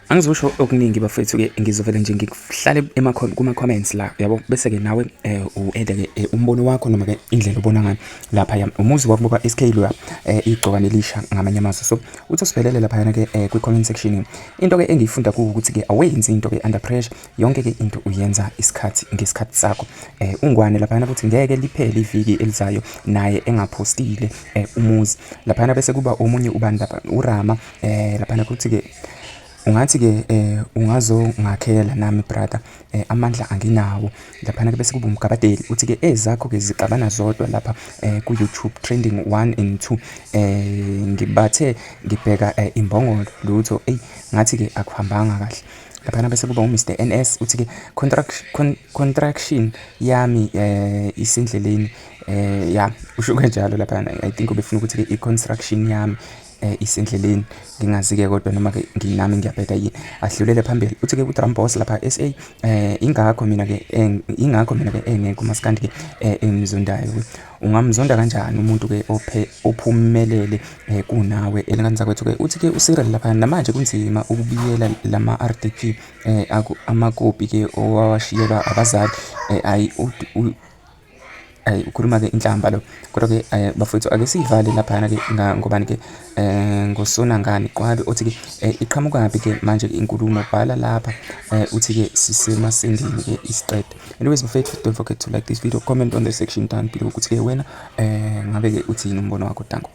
Angizusho okuningi bafethu-ke, ngizovele nje ngihlale kuma-comments la, yabo, bese-ke nawe u-add-e-ke umbono wakho noma-ke indlela obona ngayo laphaya. Umuzi wakubo ka-S_K loya, igcokama elisha ngamanye amazwi. So uthi usiphelele laphayana-ke kwi-comment section. Into-ke engiyifunda kuwukuthi-ke awenzi into-ke under pressure, yonke-ke into uyenza isikhathi ngesikhathi sakho. UNgwane laphayana kuthi ngeke liphele iviki elizayo naye engaphostile umuzi. Laphayana bese kuba omunye ubani lapha, uRama laphana kuthi-ke ungathi-ke ungazongakhela nami brother, amandla anginawo. Laphana-ke bese kuba uMgabadeli, uthi-ke ezakho-ke zixabana zodwa lapha ku-YouTube trending 1 and 2. Ngibathe ngibheka imbongolo lutho, eyi ngathi-ke akuhambanga kahle. Laphana bese kuba u-Mr N_S, uthi-ke contraction yami isendleleni. Ya, usho kanjalo laphana. I think ubefuna ukuthi-ke i-construction yami isendleleni, ngingazi-ke kodwa noma-ke nginami ngiyabheda yini. Adlulele phambili, uthi-ke u-Drum Boss lapha SA, ingakho mina-ke engekho umaskandi-ke engimzondayo. Ungamzonda kanjani umuntu-ke ophumelele kunawe? Elingane zakwethu-ke, uthi-ke uCyril lapha, namanje kunzima ukubiyela lama-R_D_P amakopi-ke owawashiyelwa abazali. Ayi, ayi, ukhuluma-ke inhlamba lo. Kodwa-ke bafowethu, ake siyivale laphayana-ke ngobani-ke, ngoSonangani Qwabe, othi-ke iqhamukaphi-ke manje inkulumo, bhala lapha. Uthi-ke sisemasendeni-ke isiqede. Anyways bafethu, don't forget to like this video, comment on the section down below ukuthi-ke wena ngabe-ke uthini umbono wakho. Danko.